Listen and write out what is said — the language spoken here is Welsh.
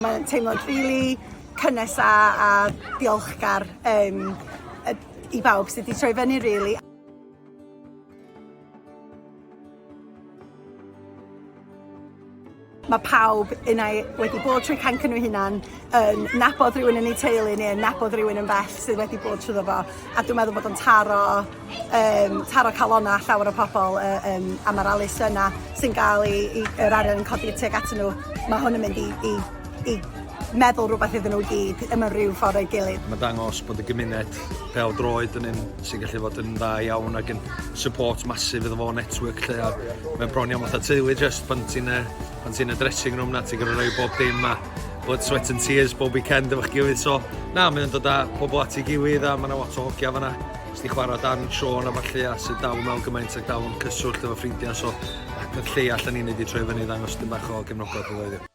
Mae'n teimlad rili cynnes a a diolchgar yym yy i bawb sydd 'di troi fyny rili. Mae pawb unai wedi bod trwy cancer nhw hunan, yn nabod rhywun yn eu teulu neu yn nabod rhywun yn bell sydd wedi bod trwyddo fo a dwi'n meddwl bod o'n taro yym taro calonna llawer o pobl yy yym a ma'r elusynna sy'n ga'l 'i 'i yr arian yn codi tuag atyn nhw, ma' hwn yn mynd i i i meddwl rhywbeth iddyn nhw i gyd yn mewn rhyw ffordd o'i gilydd. Mae'n dangos bod y gymuned pêl-droed yn un sy'n gallu fod yn dda iawn ac yn support massive iddo fo, network lle a mae'n bron iawn fatha teulu just pan ti'n uh, pan ti'n y dressing room na ti'n gorfod rhoi bob dim a blood, sweat and tears bob weekend efo'ch gilydd so na mae'n dod â pobl at ei gilydd a mae yna lot o hogia fanna sy 'di chwarae dan Siôn a ballu a sydd dal mewn gymaint ac dal yn cyswllt efo ffrindiau so y peth lleia allan ni'n neud i troi fyny i ddangos dyn bach o gefnogaeth iddo heddiw.